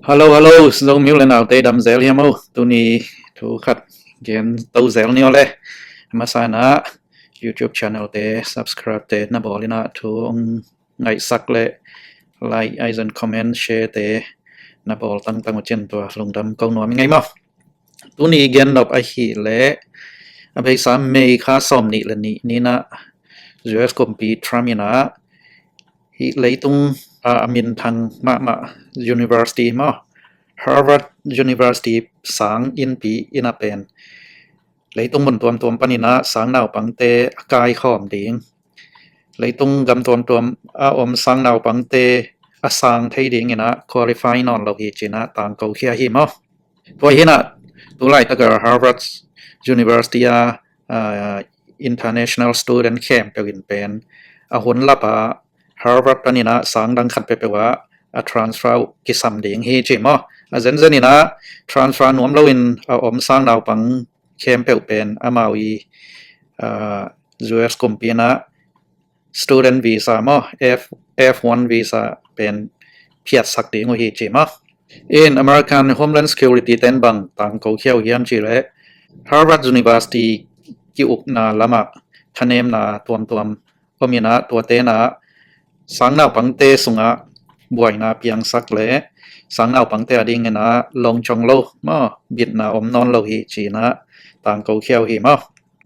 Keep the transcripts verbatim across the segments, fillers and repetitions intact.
Hello, hello, Zomi u le naute, dam zel hiam o? Tuni thu khat gen to zel ni o le. Masa in ah YouTube channel te subscribe te na bawl in ah thu hong ngaihsak le like, aizon comment, share te na bawl tangtang uh cin tua lungdam ko nuam ing ei maw. Tuni gen nop ahih leh a beisa May kha sawm nih le nih ni in ah U S kumpi Trump in ah hih leitung a, a minthang mahmah university maw, Harvard University sang innpi in ah pen leitung mun tuamtuam panin ah sang naupangte a kaikhawm ding, leitung gam tuamtuam a om sang naupangte a sang thei ding in ah qualify nawn lo hi ci in ah tangko khia hi maw. Tua hi in ah tu laitak a Harvard University a, a, international student khempeuh in pen a hun lap a Harvard panin ah sang dang khat peuhpeuh ah a transfer uh kisam ding hi ci maw. A zenzen in ah transfer nuam lo in a om sang naupang khempeuh pen amau i, a, U S kumpi in ah student visa maw, F, F one visa pen phiatsak ding uh hi ci maw. In American Homeland Security ten bang tangko khia uh hiam cih leh Harvard University ki-ukna lam ah thanemna tuamtuam om in ah tuate in ah sang naupangte sungah buaina piangsak le sang naupangte a ding in ah longcong lo maw, bitna om nawn lo hi ci in ah tangko khia uh hi maw.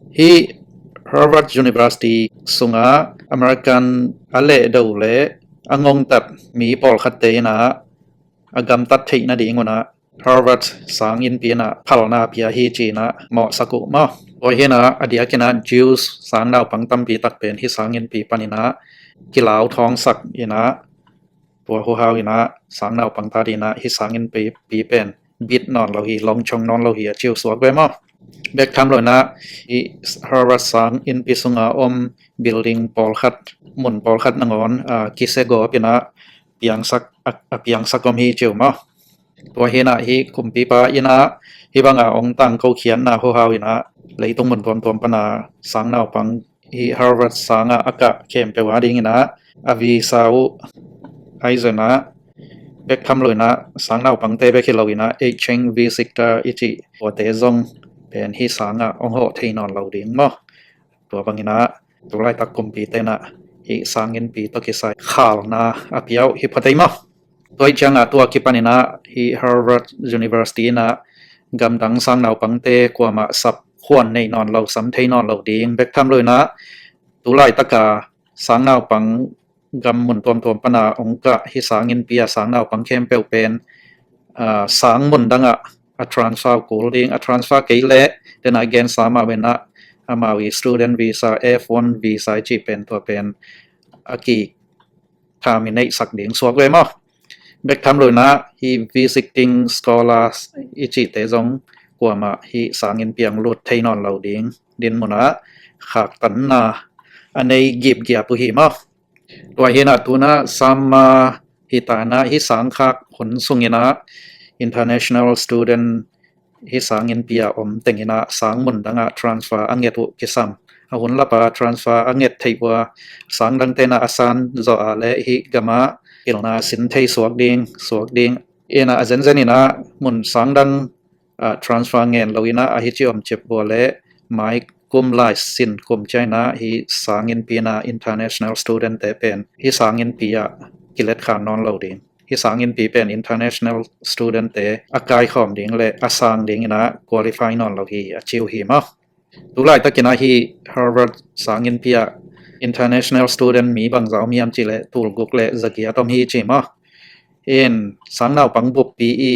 Hih Harvard University sungah American a lehdo le a ngongtat mi pawlkhatte in ah a gamtat theih nading un ah Harvard sang innpi in ah phalna pia hi ci in ah mawhsak uh maw. Tua hi in ah a diak in ah Jews sang naupang tampi tak pen hih sang innpi panin ah kilau thawngsak in ah tua huhau in ah sang naupang ta ding in ah hih sang innpi pi pen bit nawn lo hi, longcong nawn lo hi a ci uh suak ve maw. Bek tham lo in ah hih Harvard sang innpi sungah om building pawlkhat, mun pawlkhat nangawn, a, kisia gawp in ah piangsak, a, a piangsak om hi ci uh maw. Tua hi in ah hih kumpipa in ah hih bang a hong tangko khiatna huhau in ah leitung mun tuamtuam pan a sang naupang hih Harvard sang ah a kah khempeuh a ding in ah a visa uh aizon ah bek tham lo in ah sang naupangte bek hi lo in ah exchange visitor i cih tuate zong pen hih sang ah hong hawh thei nawn lo ding maw. Tua bang in ah tu laitak kumpite in ah hih sang innpi tawh kisai khalna a pia uh hi phot ei maw. Tua hi ciang a tua kipan in ah hih Harvard University in ah gamdang sang naupangte kuamah sap khuan nei nawn lo, sam thei nawn lo ding bek tham lo in ah tu laitak a sang naupang gam mun tuamtuam pan a hong kah hih sang innpi a sang naupang khempeuh pen, a, sang mun dang ah a transfer kul ding, a transfer kei leh den a gensa mah ven ah amau i student visa, F one visa i cih pen tua pen a ki terminate sak ding suak ve maw. Bek tham lo in ah hih visiting scholars i cihte zong kuamah hih sang innpi ah hong lut thei nawn lo ding dinmun ah khaktanna a nei gipgiap uh hi maw. Tua hi in ah tu in ah summer hi ta in ah hih sang khak hun sung in ah international student hih sang innpi a om teng in ah sang mun dang ah transfer a nget uh kisam. A hun lap a transfer a nget theih uh a sang dangte in ah a san zawh a leh hih gam ah pilna sin thei suak ding, suak ding. In ah a zenzen in ah mun sang dang, a, transfer ngen lo in ah a hi ci om cip uh a leh mai kum lai sin kum ciang in ah hih sang innpi in ah international student te pen hih sang innpi ah kilet khan nawn lo ding. Hih sang innpi pen international student te a kaikhawm ding le a sang ding in ah qualify nawn lo hi a ci uh hi maw. Tu laitak in ah hih Harvard sang innpi ah international student mi bangza om hiam cih leh tulguk le zagiat om hi ci maw. In sang naupang buppi i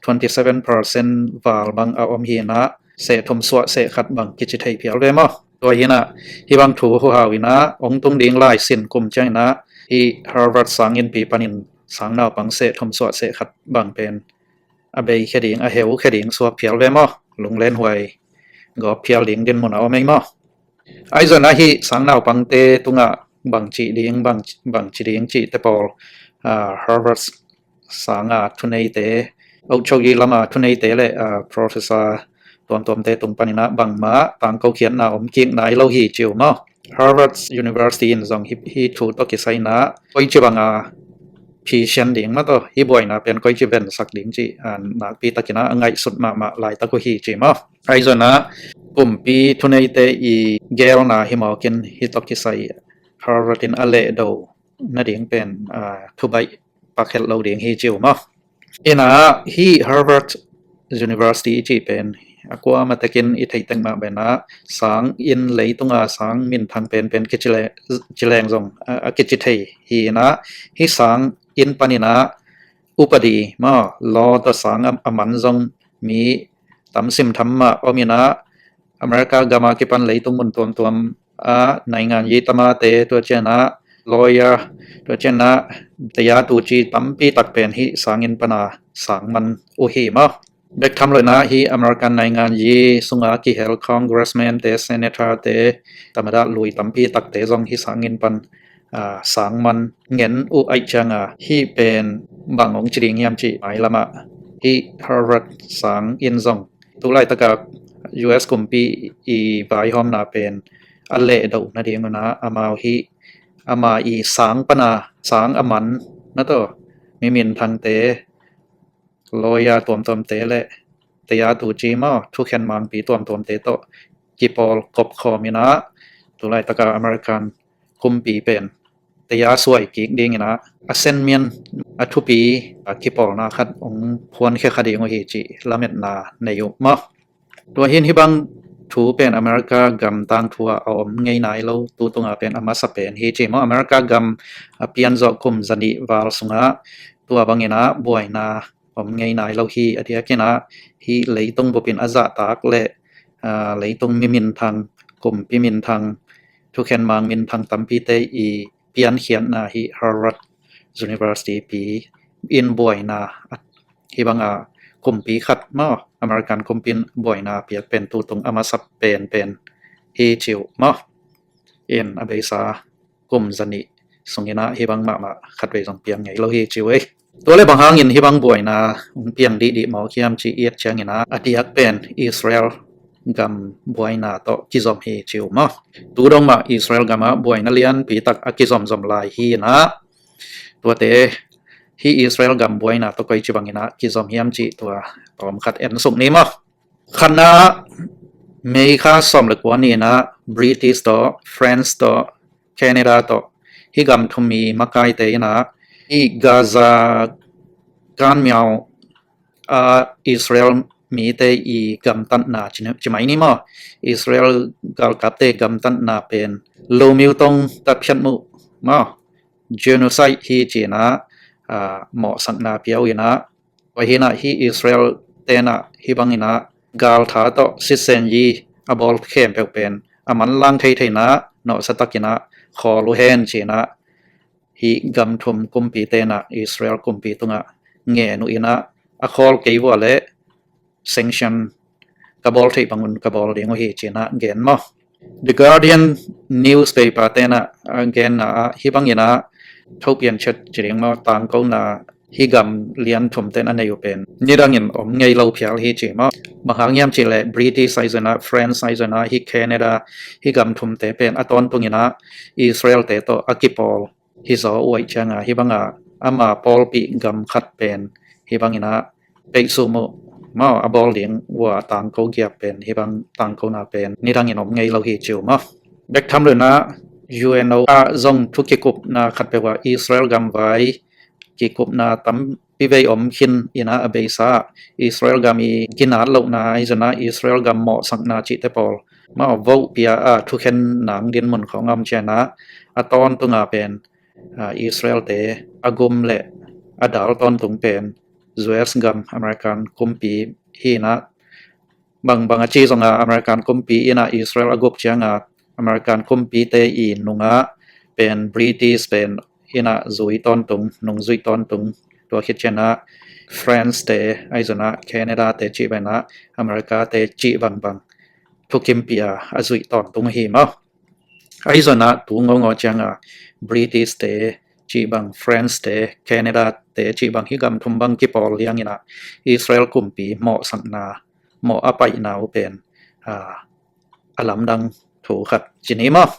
twenty seven percent val bang a om hi in ah seh thum suah seh khat bang kici thei phial ve maw. Tua hi in ah hih bang thu huhau in ah hong tung ding lai sin kum ciang in ah hih Harvard sang innpi panin sang naupang seh thum suah seh khat bang pen a bei khia ding, a heu khia ding suak phial ve maw. Lunglen huai gawp phial ding dinmun a om ei maw. Aizon ah hih sang naupangte tungah bang ci ding, bang, bang ci ding cihte pawl, a, Harvard sang a thuneite, ochoyi lam a thuneite le, a, professor tuamtuamte tung pan in ah bangmah tangko khiatna om kik nai lo hi ci uh maw. Harvard University in zong hih, hih thu tawh kisai in ah koici bang a phisian ding maw, tawh hih buaina pen koici vensak ding cih, ah, nakpi takin ah a ngaihsut mahmah laitak uh hi ci maw. Ahi zongin ah kumpi thuneite i gelna hi mawk in hih tawh kisai Harvard in a lehdo nading pen, ah, thubaih pak het lo ding hi ci uh maw. Inah hih Harvard University i cih pen a kuamah tekin i theih tek mah bangin ah sang in leitunga sang minthang penpen kici le-, ci leng zong a, a kici thei hi inah hih sang in panin ah upadi maw, law tawh sang a, a man zong mi tam sim tham mah om inah America gam a kipan leitung mun tuamtuam a naingan yi tamate, tua ciangin ah lawyer, tua ciangin ah taya tuci tampi tak pen hih sang in pana sang man uh hi maw. Bek tham lo inah hih American naingan yi sunga kihel congressman te, senator te, tamada lui tampi takte zong hih sang in pan, ah, sang man ngen uh ahih cianga hih pen bang hong ci ding hiam cih mailamah hih Harvard sang in zong tu laitaka U S kumpi i vaihawmna pen a lehdo nading un ah amau hih ama i sang pana sang a man na tawh mi minthangte, lawyer tuamtuamte le taya tuci maw, thukhen mangpi tuamtuamte tawh kipawl kopkhawm inah tu laitaka American kumpi pen taya suai kik ding inah a senmian a thupi a kipawlna khat hong phuankhia kha ding uh hi cih lametna nei uh maw. Tua hin hih bang thu pen America gam tangthu ah a om ngei nai lo, tu tunga pen a masa pen hi ci maw. America gam a pian zawh kum zanih val sungah tua bangin ah buaina om ngei nai lo hi. A diakin ah hih leitung bupin a zahtak le, ah, leitung mi minthang, kumpi minthang, thukhen mang minthang tampite i piankhiatna hih Harvard University pi in buaina hih banga kumpi khat maw, American kumpi in buaina piak pen tu tung a masa penpen hi ci uh maw. In a beisa kum zanih sungin ah hih bang mahmah khatvei zong piang ngei lo hi ci uh ei. Tua le bang hangin hih bang buaina hong piang dihdih mawk hiam cih i et ciangin ah a diak pen Israel gam buaina tawh kizom hi ci uh maw. Tu dong mah Israel gam ah buaina lianpi tak a kizomzom lai hi inah tuate hih Israel gam buaina tawh koici bangin ah kizom hiam cih tua tawm khat en suk ni maw. Khatna, May kha sawm le kua ni inah British tawh, France tawh, Canada tawh, hih gam thum i makaite inah hih Gaza ganmiau a Israel mite i gamtatna ci, ci mai ni maw. Israel galkapte gamtatna pen lomiutong tatphiat muh maw, genocide hi ci inah, ah, mawhsakna pia uh inah tua hi inah hih Israel tenah hih bangin ah galtha tawh sitsen yi a bawl khempeuh pen a manlang theitheiin ah nawhsa takin ah khawl uh hen ci inah hih gam thum kumpi tenah Israel kumpi tungah ngen uh inah a khawl kei vua le sanction ka bawl theih bangun ka bawl ding uh hi ci inah gen maw. The Guardian newspaper tenah a genna ah hih bangin ah thopian chet ci ding maw, tangkona hih gam lian thum ten a nei uh pen nidangin om ngei lo phial hi ci maw. Bang hang hiam cih leh British ahi zongin ah, France ahi zongin ah, hih Canada, hih gam thumte pen a tawntungin ah Israel te tawh a kipawl hi zaw uh ahih cianga hih banga ama pawlpih gam khat pen hih bangin ah peihsum uh maw, a bawl ding vua tangko giap pen hih bang tangkona pen nidangin om ngei lo hi ci uh maw. Bek tham lo inah U N O ah zong thu kikupna khat peuh ah Israel gam vai kikupna tampi vei om khin inah a beisa ah Israel gam i ginat lohna ahi zongin ah Israel gam mawhsakna cihte pawl maw vote pia a thukhen nang dinmun khawng a om ciangin ah a tawntunga pen, ah, Israel te a gum le a dal tawntung pen U S gam American kumpi hi inah bang bang a ci zonga American kumpi inah Israel a gup cianga American kumpite i nungah pen British pen inah zui tawntung, nungzui tawntung, tua khit ciangin ah France te ahi zongin ah Canada te cih bangin ah America te cih bangbang thukimpi a a zuih tawntung hi maw. Ahi zongin ah tu ngawngaw cianga British te cih bang, France te, Canada te cih bang hih gam thum bang kipawl liangin ah Israel kumpi mawhsakna, mawh a paihna uh pen, ah, a lamdang thu khat ci ni maw.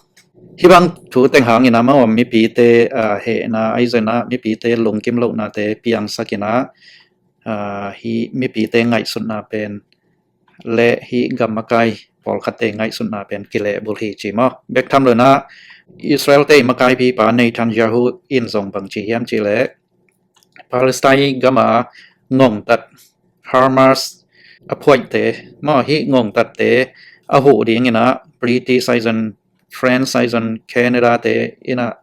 Hih bang thu teng hangin ah maw, mipite, ah, hehna ahi zongin ah mipite lungkim lohnate piangsakin ah, ah, hih mipite ngaihsutna pen le hih gam makai pawlkhatte ngaihsutna pen kilehbulh hi ci maw. Bek tham loin ah Israel-te makaipipa Netanyahu in zong bang ci hiam cih leh Palestine gama ngongtat Hamas a phuaihte maw, hih ngongtatte a huh dingin ah British ahi zongin, France ahi zongin, Canada-te in ah,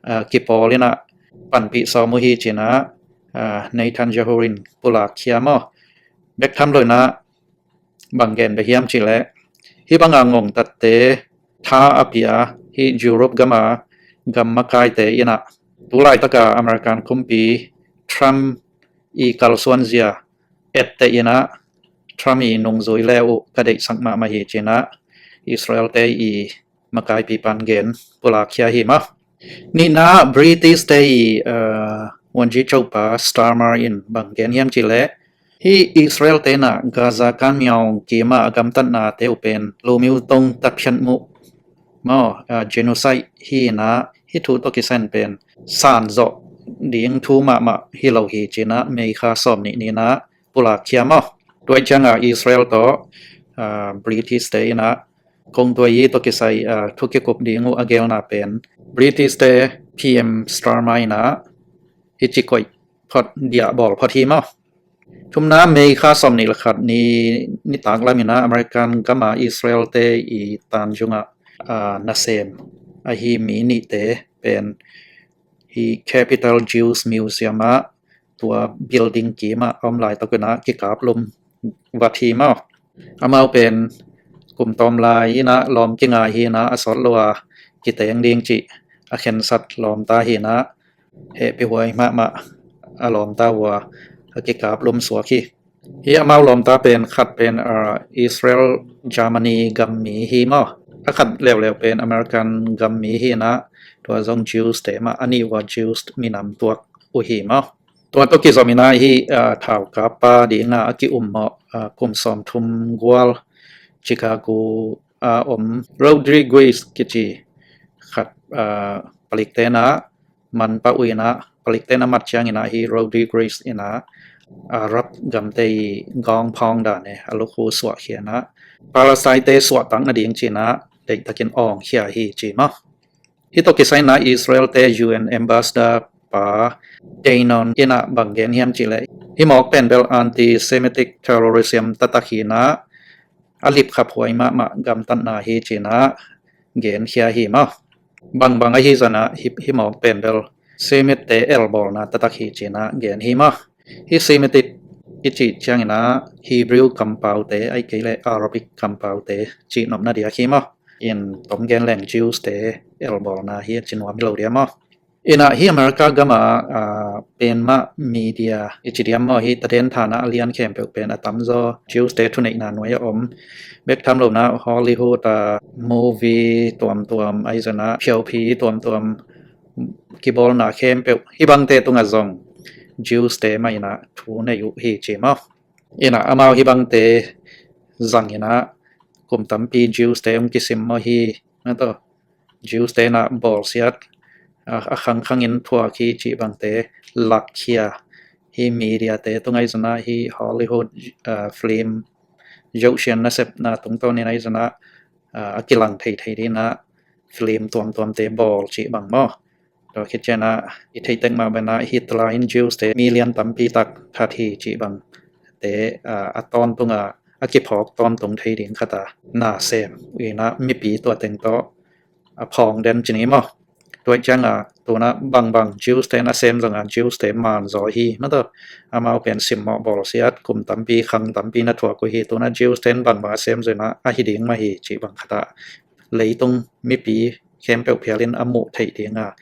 ah, kipawl in ah panpih sawm uh hi ci-in ah, ah, Netanyahu in pulakkhia maw. Bek tham loin ah bang gen bek hiam cih leh hih banga ngongtatte tha a pia hih Europe gama gam makaite in ah tu laitaka American kumpi Trump i kalsuanzia etteh in ah Trump i nungzui le uh ka deihsak mahmah hi ci-in ah Israel-te i makaipipan gen pulakkhia hi maw. Nihna British-te i, uh, vuanci copa Starmer in bang gen hiam cih leh hih Israel-te in ah Gaza kanmiaung kima a gamtatnate uh pen lumiu tong tatphiat muh maw, uh, genocide hi-in ah hih thu tawh kisai-in pen sanzawh ding thu mahmah hi lo hi ci-in ah May kha sawm nih ni-in ah pulakkhia maw. Tua ciangah Israel tawh, ah, British-te in ah kongtuai tawh kisai, ah, thu kikup ding uh a gelna pen British-te P M Starmer in ah hih ci koih phot, diah bawl phot hi maw. Thumna May kha sawm nih le khat ni, nitak lamin ah American gama Israel-te i tanzungah, ah, nasem ahi mi nihte pen hih Capital Jewish Museum ah tua building kimah a om laitak un ah kikaplum vat hi maw. Amau pen kum tawm lai in ah lawm kingai hi-in ah a sawt lo a kiteng ding cih a khensat lawmta hi-in ah hehpihhuai mahmah a lawmta uh a kikaplum suak hi. Hih amau lawmta pen khat pen, ah, Israel, Germany gammi hi maw. A khat leuleu pen American gammi hi-in ah tua zong Jews-te mah a nih uh a Jews minam tuak uh hi maw. Tua tawh kizom in ah hih, ah, thaukappa dingah a ki-ummawh, ah, kum sawmthum gual Chicago a om Rodriguez kici khat, ah, palikte in ah manpha uh in ah palikte in ah mat ciangin ah hih Rodriguez in ah Arab gamte i gawngphawng dan e a lukhu suahkhia in ah Palestine-te suahtak nading ci-in ah deihtakin awngkhia hi ci maw. Hih tawh kisai-in ah Israel-te U N ambassador pa Danon in ah bang gen hiam cih leh hih mawk pen bel anti-Semitic terrorism taktak hi-in ah a lipkhaphuai mahmah gamtatna hi ci-in ah genkhia hi maw. Bangbang ahi zongin ah hih, hih mawk pen bel Semite elbawlna taktak hi ci-in ah gen hi maw. Hih Semitic i cih ciangin ah Hebrew kampaute ahih kei leh Arabic kampaute cihnopna diak hi maw. In tom gen leng Jews-te elbawlna hi a ci nuam hi lo dia maw. In ah hih America gama, ah, pen mah media i ci diam maw, hih taden thana a lian khempeuh pen a tamzaw Jews-te thuneihna nuai a om. Bek tham loin ah Hollywood a movie tuamtuam ahi zongin ah phiauphi tuamtuam kibawlna khempeuh hih bangte tungah zong Jews-te mah in ah thu nei uh hi ci maw. In ah amau hih bangte zangin ah kum tampi Jews-te hong kisim maw hi. Mah tawh Jews-te in ah bawlsiat a, a khangkhangin thuak hi cih bangte lakkhia. Hih media-te tungah ahi zongin ah hih Hollywood, ah, film, Zohsian nasepna tungtawnin ahi zongin ah, ah, a kilang theithei dingin ah film tuamtuamte bawl cih bang maw. Tua khit ciangin ah i theih tek mah bangin ah Hitler in Jews-te million tampi tak that hi cih bangte, ah, a tawntung a, a kiphawk tawntung thei ding khat a nasem uh in ah mipi tua teng tawh a phawng den ci ni maw. Tua ciangin ah tu-in ah bangbang Jews-te in a sem zongin ah Jews-te manzaw hi mah tawh. Amau pen simmawh bawlsiat kum tampi khang tampi na thuak uh hi. Tu-in ah Jews-te in bangbang a sem zongin ah a hi ding mah hi cih bang khat ah leitung mipi khempeuh phialin a muh theih dingin ah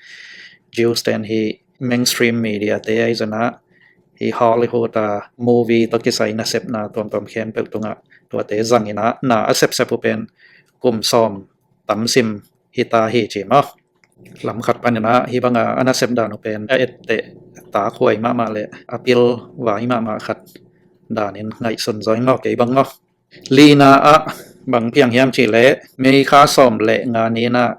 Jews-te in hih mainstream media-te ahi zongin ah hih Hollywood a movie tawh kisai nasepna tuamtuam khempeuh tungah tuate zangin ah na a sepsep uh pen kum sawm tamsim hi ta hi ci maw. Lam khat panin ah hih banga a nasep dan uh pen a etteh takhuai mahmah le a pilvai mahmah khat danin ngaihsun zaw ing maw, kei bang maw. Lina ah bang piang hiam cih leh May kha sawm le nga ni-in ah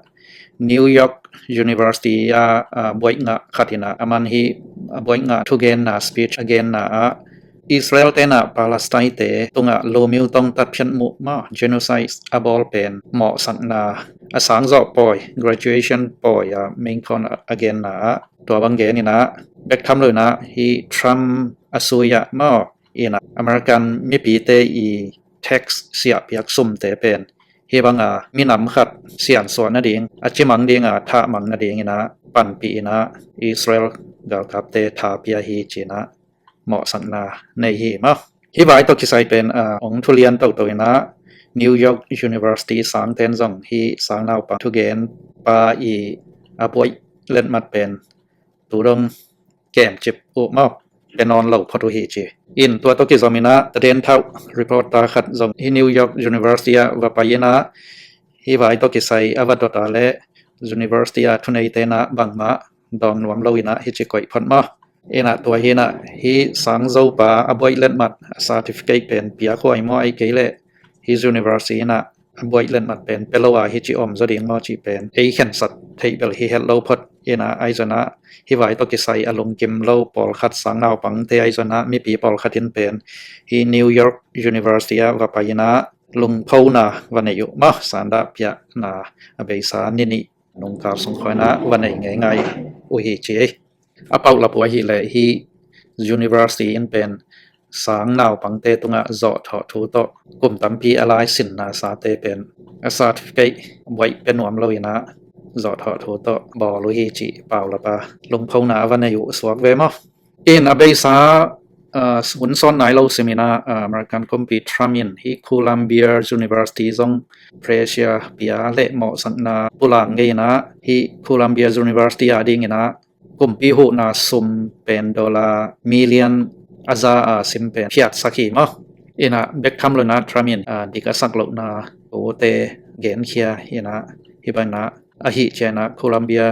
New York University a, a buaih ngah khat in ah, aman hih a buaih ngah thugenna speech a genna ah, Israel te in ah Palestine te tungah lawmyutong tatphiat muh maw, genocide a bawl pen mawhsakna a sang zawh pawi, graduation pawi a main khawng a genna ah tua bang gen in ah, bek tham lo in ah hih Trump a sui ah maw, in ah American mipite i tax siah piak sumte pen hih banga minam khat siansuah nading, a cimang dinga thahmang nading in ah panpih in ah Israel galkapte tha pia hi ci in ah mawhsakna nei hi maw. Hih vai tawh kisai pen, a, hong thulian toto in ah New York University sangten zong hih sangnaupang thugenpa i a buaih letmat pen tu dong kemcip uh maw, pe nawn lo phot uh hi ci. In tua tawh kizom in ah taden thauh reporter khat zong hih New York University ah va pai in ah hih vai tawh kisai a va dot a leh university a thuneite in ah bangmah dawng nuam lo in ah hih ci koih phot maw. In ah tua hi in ah hih sangzopa a buaih letmat a certificate pen piak huai maw, ahih kei leh hih university in ah a buaih letmat pen pe lo a hih ci om zaw ding maw cih pen ei khensat theih bel hi het lo phot. In ah ahi zong ah hih vai tawh kisai a lungkim lo pawlkhat sangnaupangte ahi zong ah mipi pawlkhat in pen hih New York University ah va pai in ah lungphona va nei uh maw, sanda piahna a beisa ni nih nungkal sung khawng in ah va nei ngeingai uh hi ci. A paulap uh ahih leh hih university in pen sangnaupangte tungah zawhthawh thu tawh kum tampi a laisinna sate pen a certificate buaih pe nuam lo in ah zawhthawh thu tawh bawl uh hi cih paulap a lungphona a va nei uh suak ve maw. In a beisa, a, hun sawt nai lo sim in ah, a, American kumpi Trump in hih Columbia University zong pressure pia leh mawhsakna pulak ngei in ah hih Columbia University a ding in ah kumpi huhna sum pen dollar million a za a sim pen phiatsak hi maw. In ah bek tham lo in ah Trump in, a, dik a sak lohna ute genkhia in ah hih bang in ah ahih ciang in ah Columbia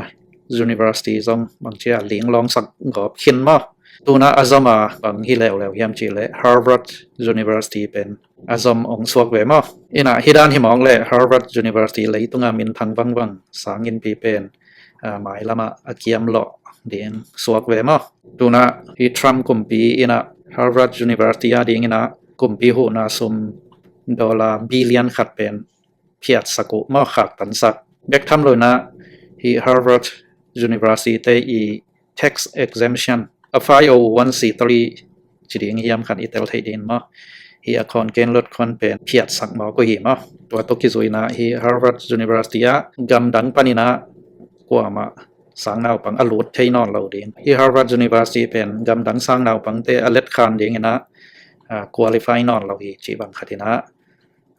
University zong bangci a linglawngsak gawp khin maw. Tu in ah a zom a bang hi leuleu hiam cih leh Harvard University pen a zom hong suak ve maw. In ah hih dan hi mawk leh Harvard University leitung a minthang vangvang sanginnpi pen, a, mailam ah a kiam lawh ding suak ve maw. Tu in ah hih Trump kumpi in ah Harvard University a ding in ah kumpi huhna sum dollar billion khat pen phiatsak uh maw, khaktansak. Bek tham lo in ah hih Harvard University te i tax exemption, a five oh one C three ci ding hiam khat i tel theih ding maw, hih a khawn ken lot khawn pen phiatsak mawk uh hi maw. Tua tawh kizui in ah hih Harvard University ah gamdang pan in ah kuamah sangnaupang a lut thei nawn lo ding, hih Harvard University pen gamdang sangnaupangte a letkhan ding in ah, a, qualify nawn lo hi cih bang khat in ah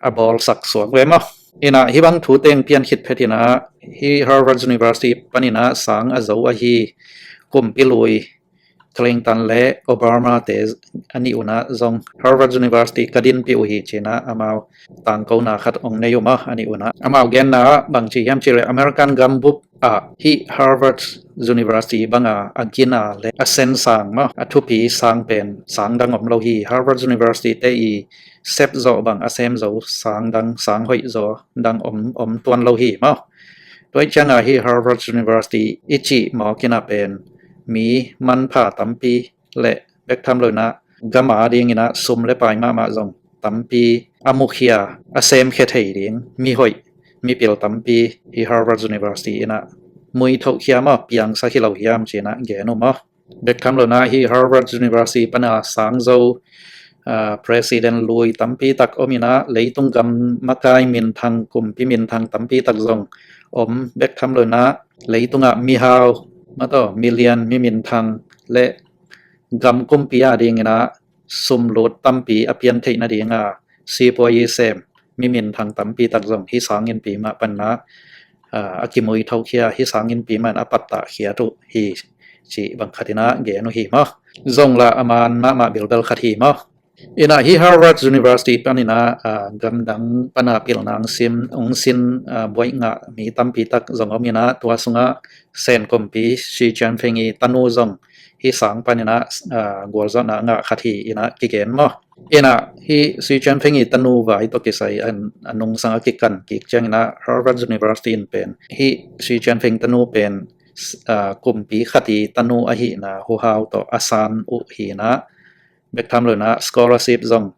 a bawlsak suak ve maw. In ah hih bang thu teng pian khit phet in ah hih Harvard University pan in ah sang a zo ahi kumpi lui Clinton leh Obama te a nih un ah zong Harvard University ka dinpih uh hi ci in ah amau tangkona khat hong nei uh maw, a nih un ah. Amau genna ah bang ci hiam cih leh American gambup ah hih Harvard University banga a gina leh a sen sang maw, a thupi sang pen sang dang om lo hi. Harvard University te i sep zawh bang a sem zo sang dang, sang hoih zaw dang om, om tuan lo hi maw. Tua ciang a hih Harvard University i cih mawk in ah pen mi manpha tampi leh bek tham lo in ah gam a ding in ah sum leh pai mahmah zong tampi a mukhia, a semkhia thei ding mi hoih, mipil tampi hih Harvard University in ah muithohkhia maw, piangsak hi lo hiam ci in ah gen uh maw. Bek tham lo in ah hih Harvard University pan a sang zo, a, president lui tampi tak om in ah leitung gam makai minthang, kumpi minthang tampi tak zong om. Bek tham lo in ah leitung ah mihau, maw, taw, million mi minthang leh gam kumpi a ding in ah sum lut tampi a pian theih nading a sipuai i sem mi minthang tampi tak zong hih sanginnpi mah pan in ah, a, a kimuithohkhia, hih sanginnpi mah in a pattahkhiat uh hi cih bang khat in ah gen uh hi maw. Zong lah a man mahmah bilbel khat hi maw. In ah hih Harvard University pan in ah, a, gamdang pan a pilna hong sin, hong sin, a, buaih ngah mi tampi tak zong om in ah tua sungah Sen kumpi Xi Jinping i tanu zong hih sang pan in ah, a, gualzawhna ngah khat hi in ah kigen maw. In ah Hih Xi Jinping i tanu vai tawh kisai a nungsang a kikan kik ciangin ah Harvard University in pen hih Xi Jinping tanu pen kumpi khat i tanu ahihna huhau tawh a san uh hi in ah, bek tham lo in ah scholarship zong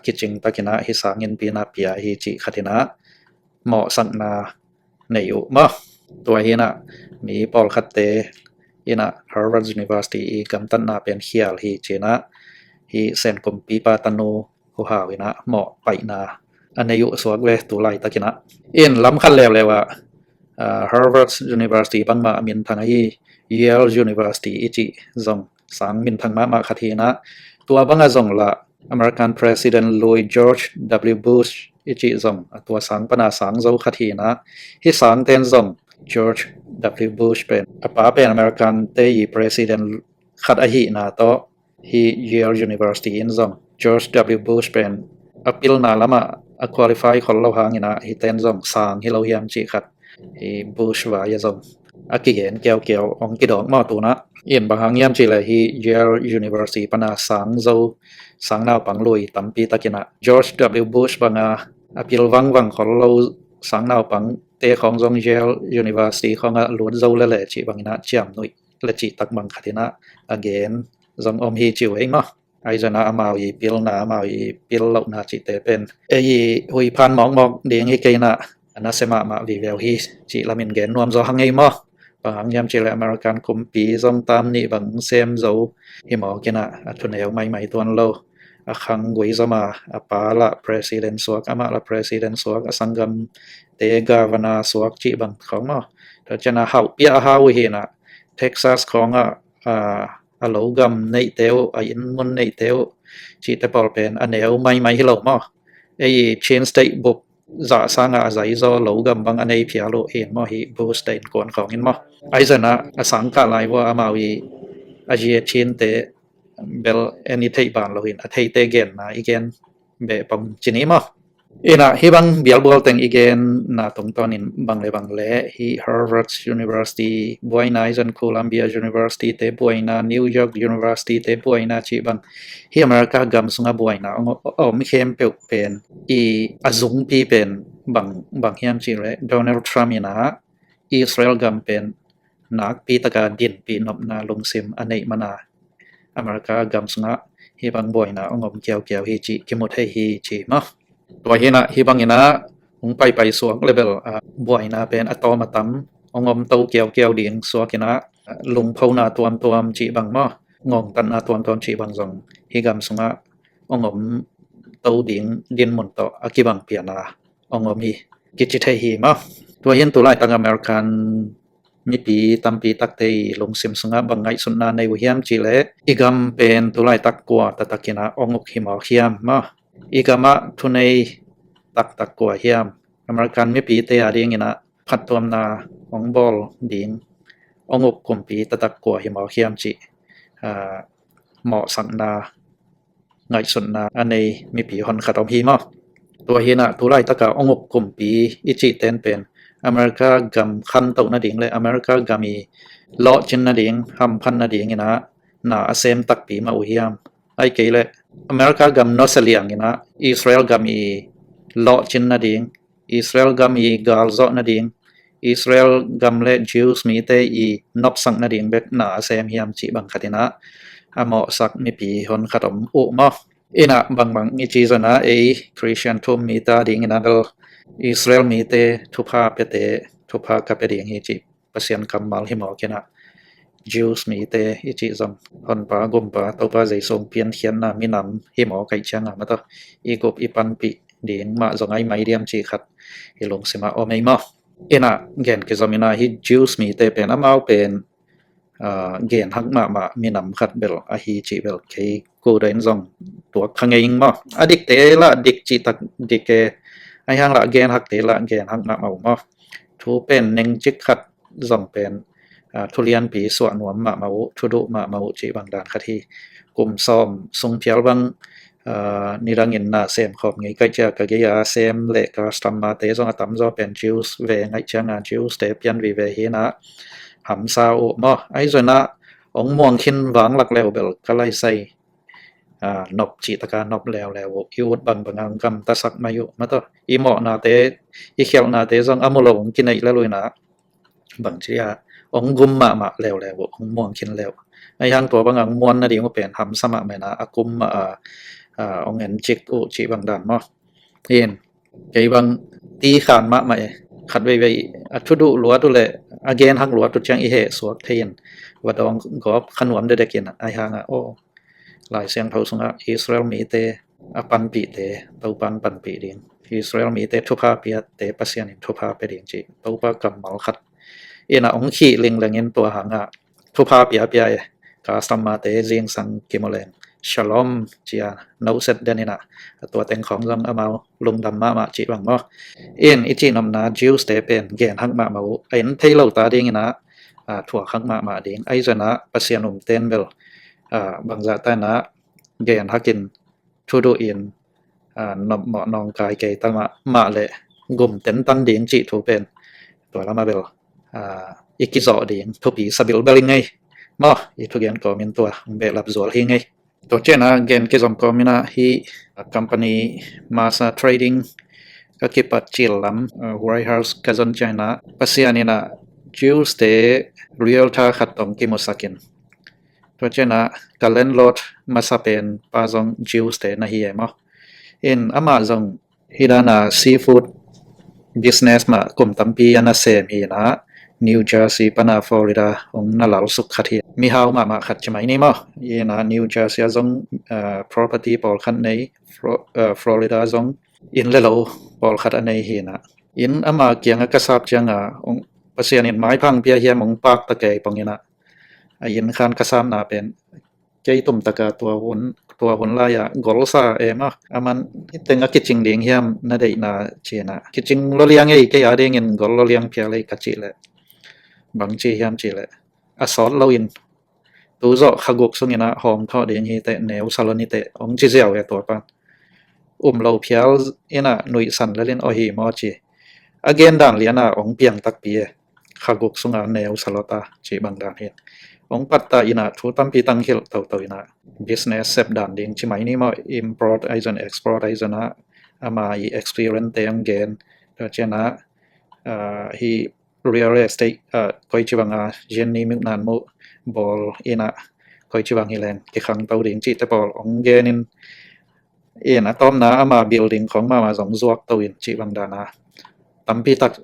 kicing takin ah hih sang innpi in ah pia hi cih khat in ah mawhsakna nei uh maw. Tua hi in ah mi pawlkhatte in ah Harvard University i gamtatna pen khial hi ci in ah hih Sen kumpipa tanu huhau in ah mawhpaihna a nei uh suak ve tu laitakin ah. In lam khat leuleu ah Harvard University bangmah a minthang ahi Yale University i cih zong sang minthang mahmah khat hi in ah, tua bangah zong lah American President lui George W Bush i cih zong a tua sang pana sang zo khat hi in ah, hih sangten zong George W Bush pen a pa pen American te i president khat ahihna tawh hih Yale University in zong George W Bush pen a pilna lamah a qualify khol lo hangin ah hihten zong sang hi lo hiam cih khat hih Bush vai a zong a kigen kiaukiau hong kidawk maw tu in ah. In bang hang hiam cih leh hih Yale University pana sang zo sang naupang lui tampi takin ah George W Bush banga a pil vangvang khol lo sang naupangte khawng zong Yale University khawngah lut zo lele cih bangin ah ciamnuih le cih tak bang khat in ah a gen zong om hi ci uh ei maw. Ahi zongin ah amau i pilna amau i pil lohna cihte pen ei i huiphan mawkmawk ding hi kei in ah a nasia mahmah vive uh hi cih lamin gen nuam zaw hang ei maw. Bang hang hiam cih leh American kumpi zong tam nih bang sem zo hi mawk in ah a thuneu maimai tuan lo, a khang gui zom a, a pa lah president suak, amah lah president suak, a sanggamte governor suak cih bang khawng maw. Tua ciang a hauhpiah a hau uh hi in ah Texas khawngah a lo gam neihte uh, a inn mun neihte uh cihte pawl pen a neu maimai hi lo maw. Ei Chin State bup zah sangah a zaizaw lo gam bang a nei phial uh hi in maw, hih Bush te innkuan khawng in maw. Ahi zongin ah a sangkah lai vua amau i a zi a Chin te bel en i theih ban lo in a theite genna i gen beh pong ci ni maw. In ah hih bang bialbual teng i genna tungtawnin bang le bang le hih Harvard University buaina, ahi zong Columbia University te buaina, New York University te buaina cih bang hih America gam sungah buaina a om khempeuh pen i a zungpi pen bang hiam cih leh Donald Trump in ah Israel gam pen nakpi taka dinpih nopna lungsim a neih man a America gam sungah hih bang buaina hong om kiaukiau hi cih kimu thei hi ci maw. Tua hi in ah hih bangin ah hong paipai suak le bel buaina pen a tawm a tam hong om to kiaukiau ding suak in ah lungphona tuamtuam cih bang maw, ngongtatna tuamtuam cih bang zong hih gam sungah hong om to ding dinmun tawh a kibang pian a hong om hi kici thei hi maw. Tua hi in tu laitak American mipi tampi takte i lungsim sungah bang ngaihsutna nei uh hiam cih leh i gam pen tu laitak kua taktakin ah hong uk hi mawk hiam maw. I gamah thunei taktak kua hiam, American mipite a dingin ah phattuamna hong bawl ding hong uk kumpi taktak kua hi mawk hiam cih mawhsakna ngaihsutna a nei mipi honkhat om hi maw. Tua hi in ah tu laitaka hong uk kumpi i cihten pen America gam khantoh nading le America gam i lawhcin nading, hamphat nading in ah na a sem takpi mah uh hiam? Ahih kei leh America gam nusia liang in ah Israel gam i lawhcin nading, Israel gam i galzawh nading, Israel gam le Jews mite i nopsak nading bek na a sem hiam cih bang khat in ah a mawhsak mipi honkhat om uh maw. In ah bangbang i ci zong ah ei Christian thu-um mite a dingin ah bel Israel mite thupha piate thupha ka pia ding hi cih Pasian kammal hi mawk in ah Jews mite i cih zong Honpa Gumpa Topa Jesu piankhiatna minam hi mawk ahih ciangin ah mataw i gup i panpih ding mah zong ahi mai diam cih khat i lungsim ah om ei maw. In ah gen kizom in ah hih Jews mite pen amau pen gen hak mahmah minam khat bel ahi cih bel kei kuda in zong tuak kha ngei ing maw. A dikte lah dik cih tak dik e, ahi hang lah gen hakte lah gen hak mahmah uh maw. Thu pen nengcik khat zong pen thu lianpi suah nuam mahmah uh, thu duh mahmah uh cih bang dan khat hi. Kum sawm sung phial bang nidangin na sem khawm ngei kaih ciah ka gei a sem le customer-te zong a tamzaw pen Jews ve ngaih ciangin Jews-te pian vive hi in ah hamsa uh maw. Ahi zong in ah hong muang khin vanglak leu bel ka laisai nop cih taka nop leuleu uh. I ut bangbang a hong gamtasak mai uh mataw. I mawhnate, i khialhnate zong a mu lo hong kineih lel uh inah, bangci a hong gum mahmah leuleu uh, hong muang khin leu. Ahi hang tua bang a hong muan nading uh pen hamsa mahmah inah, a kum mah a hong encik uh cih bang dan maw. In kei bang ti khan mahmah e. Khat veivei a thuduh luat uh le a gen hak luat uh ciang i heh suak thei in, va dawng gawp kha nuam dekdek in, ahi hang a aw, Lai Siangtho sungah Israel mite a panpihte Topan panpih ding, Israel mite thupha piate Pasian in thupha pia ding cih Topa kammal khat inah hong khih lingleng in tua hang a thupha piapia e. Customer-te zingsang kimu leng shalom cia noset den inah, tua teng khawng zong amau lungdam mahmah cih bang maw. In i cihnopna Jews-te pen gen hak mahmah uh, a en thei lo ta ding inah thuak hak mahmah ding. Ahi zong inah Pasian umten bel bangzah ta inah gen hakin thuduh in nopmawh nawngkai kei ta mah, mah le gum tentan ding cih thu pen tua lamah bel i kizawh ding thupi sabilbel i ngei maw. I thugen kawmin tua hong behlap zual hi ngei. Tua cianah gen kizom kawm inah hih company Masa Trading ka kipat cil lam, White House ka zon cianah Pasian inah Jews-te realtor khat tawh kimusak in, tua cianah ka landlord masa pen pa zong Jews-te na hi e maw. In amah zong hih dana seafood business mah kum tampi a nasem hi inah, New Jersey pana Florida hong na lalsuk khat hi. Mihau mahmah khat ci mai ni maw. Inah New Jersey ah zong property pawlkhat nei, Florida zong inn le lo pawlkhat a nei hi inah, inn ama kiangah ka sap cianga Pasian in maipha pia hiam hong pakta kei pong inah, a inn khan ka sapna pen kei tumtaka tua hun, tua hun lai-ah golsa e maw. Aman, "Iteng a kicing ding hiam na deihna?" ci inah, "Kicing lua liang ei, kei a dingin gol lua liang phial ei," ka cih leh, "Bangci hiam?" cih leh, "A sawt loin tu zawh kha guk sung inah hawm thawh ding hi teh, neu sa lo ni teh," hong ci ziau e tua pan. Um lo phial inah nuihsan lel in, "Aw hi maw?" ci. A gen dan liana hong piang takpi e. Kha guk sunga neu sa lo ta cih bang dan hi. Hong patta inah thu tampi tangkhilh toto inah, business sep dan ding ci mai ni maw, import ahi zong export ahi zong ah, ama i experience-te hong gen. Tua cianah hih real estate ah koici banga Jenny Muknan muh bawl inah koici bang hi leng kikhangto ding cihte pawl hong gen in, in a tawpna ama building khawng mahmah zong zuakto in cih bang dana tampi tak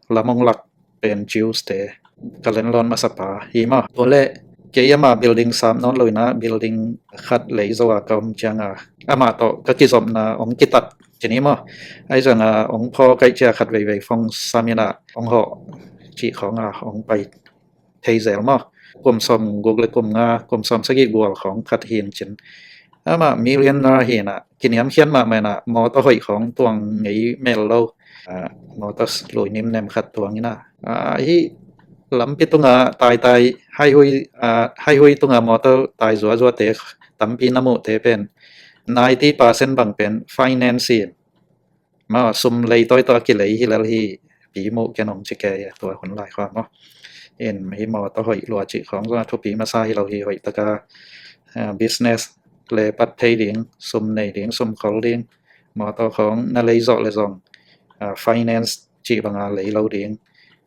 lam hong lak pen Jews-te, ka landlord masapa hi maw. Tua leh kei ama building sap nawn lo inah building khat lei zo a ka om cianga amah tawh ka kizopna hong kitat ci ni maw. Ahi zanga hong phaw kaih cia khat veivei phone sam inah hong hawh cih khawnga hong pai thei zel maw. Kum sawm guk le kum nga, kum sawm sagih gual khawng khat hi in cin. Amah millionaire hi inah, kiniamkhiat mahmah inah, mawtaw hoih khawng tuang ngei mel lo, mawtaw lui nimnem khat tuang inah, hih lampi tunga taitai, highway tunga mawtaw tai zuazuate tampi na muhte pen ninety percent bang pen finance hi in. Maw, sum leitawi tawh a kilei hi lel hi, pi muh ken hong ci kei a, tua hun lai khua maw. In hih mawtaw hoih lua cih khawng zong a thupi masa hi lo hi. Hoih taka business le pat thei ding, sum nei ding, sum khol ding, mawtaw khawng na lei zawh le zong finance cih banga lei lo ding,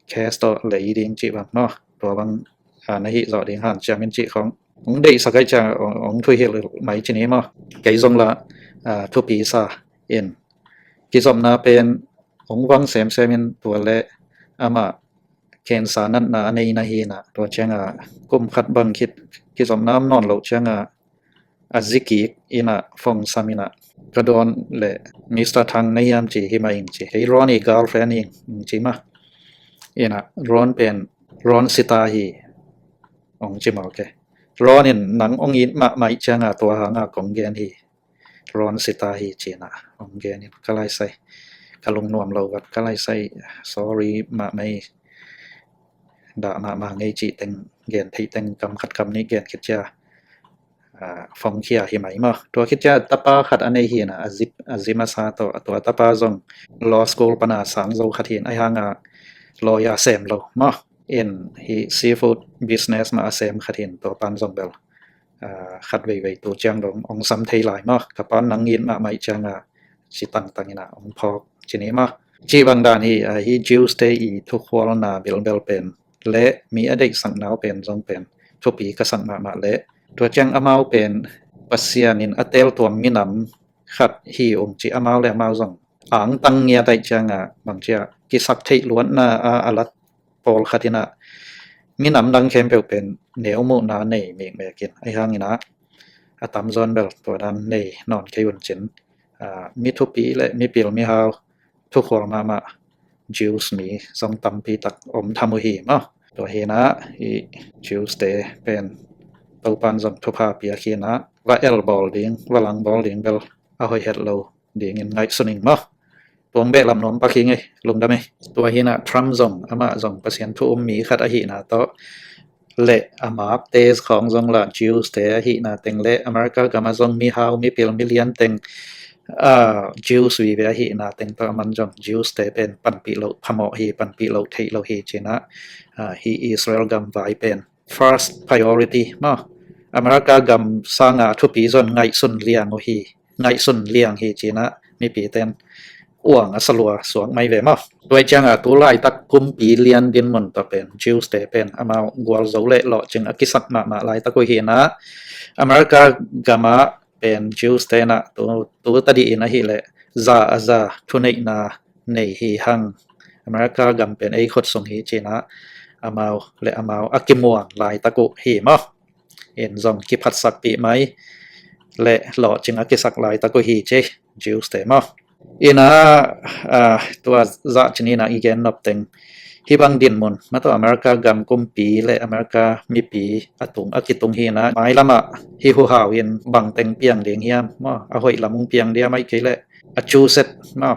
cash tawh lei ding cih bang maw. Tua bang na hih zawh ding hanciam in cih khawng hong deihsak aih ciang hong thuhilh mai ci ni maw. Kei zong la thupi sa in, kizopna pen hong vang semsem in, tua leh amah cancer natna a nei na hi inah, tua cianga kum khat bang khit kizopna om nawn loh cianga a zikik inah phone sam inah, "Ka dawn leh Mister Thang na hiam?" ci. "Hi mah ing," ci. "Kei Ron i girlfriend ing," ci mah. Inah Ron pen Ron Sita hi, hong ci mawk e. Ron in nang hong it mahmah cianga tua hanga kong gen hi. Ron Sita hi ci inah hong gen in, ka laisai, ka lungnuam lo vat ka laisai, sorry mahmah ei. Dah mahmah ngei cih teng, gen theih teng kam khat kam nih gen khit cia phone khia hi mai maw. Tua khit cia tapa khat a nei hi inah, a zi masa tawh, tua tapa zong law school pana sang zo khat hi in, ahi hanga lawyer sem lo maw. In hih seafood business mah a sem khat hi in, tua pan zong bel ah, khat veivei tu ciang dong ong sam thei lai maw. Ka pa'n nang it mahmah ciang a ci tangtang in a ong phawk ci ni maw. Ci bang dan hi, ah, hi Jews te i thukhualna bilbel pen le mi a deihsakna uh pen zong pen thupi ka sak mahmah le tua ciang amau pen Pasian in a teltuam minam khat hi ung ci amau le amau zong angtang ngiat aih ciang a bang cia kisak theih luatna a a lat pawlkhat in a minam dang khempeuh pen neu muhna nei mikmek in ahi hangin a a tamzaw in bel tua dan nei nawn kei un cin, ah, mi thupi le mipil mihau thukhual mahmah Jews mi zong tampi tak om tham uh hi maw. Tua hi in a i Jews te pen Topa'n zong thupha pia hi in a va el bawl ding, va lang bawl ding bel a hoih het lo dingin ngaihsun ing maw. Tua ong beh lam nuam pak hi ing ei, lungdam ei. Tua hi in a Trump zong, amah zong Pasian thu um mi khat ahihna tawh le a map te khawng zong la Jews te ahihna teng le America gam a zong mihau mipil milian teng, ah, Jews vive ahihna teng tawh aman zong Jews te pen panpih loh phamawh hi, panpih loh theih loh hi ci in a, ah, hi Israel gam vai pen first priority maw, America gam sang a thupi zong ngaihsun liang uh hi, ngaihsun liang hi ci in a mipi ten uang a salua suak mai ve maw. Tua ciang a tu laitak kumpi lian dinmun tawh pen Jews te pen amau gualzo le lawhcing a kisak mahmah laitak uh hi in a America gam a pen Jews te in a tu, tu tadih in ahih leh za a za thuneihna nei hi hang. America gam pen ei khut sung hi ci in a amau le amau a kimuang laitak uh hi maw. In zong kiphatsakpih mai le lawhcing a kisak laitak uh hi ci Jews te maw. In a, ah, tua zah ci ni in a i gen nop teng hih bang dinmun mah tawh America gam kumpi le America mipi a tung a kitung hi in a mailam ah hih huhau in bang teng piang ding hiam maw, a hoih lam ung piang diam ahih kei leh a cuset maw,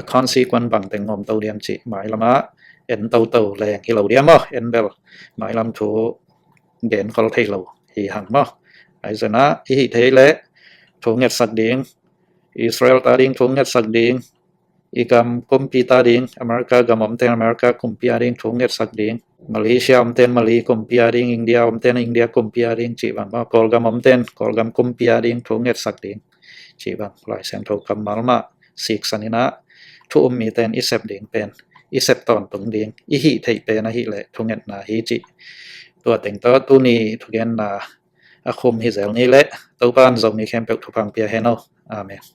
a consequence bang teng om to diam cih mailam ah en toto leng hi lo diam maw, en bel mailam thu gen khol thei lo hi hang maw. Ahi zong in a i hih theih leh thu ngetsak ding, Israel ta ding thu ngetsak ding, i gam kumpi ta ding, America gam om ten America kumpi a ding thu ngetsak ding, Malaysia om ten Malay kumpi a ding, India om ten India kumpi a ding cih bang maw, Kawlgam om ten Kawlgam kumpi a ding thu ngetsak ding cih bang Lai Siangtho kammal mah siksan in a thu um mi ten i sep ding pen, i sep tawntung ding, i hih theih pen ahih leh thungetna hi cih tua teng tawh tuni thugenna a khum hi zel ni leh Topa'n Zomi khempeuh thupha ong pia hen aw. Amen.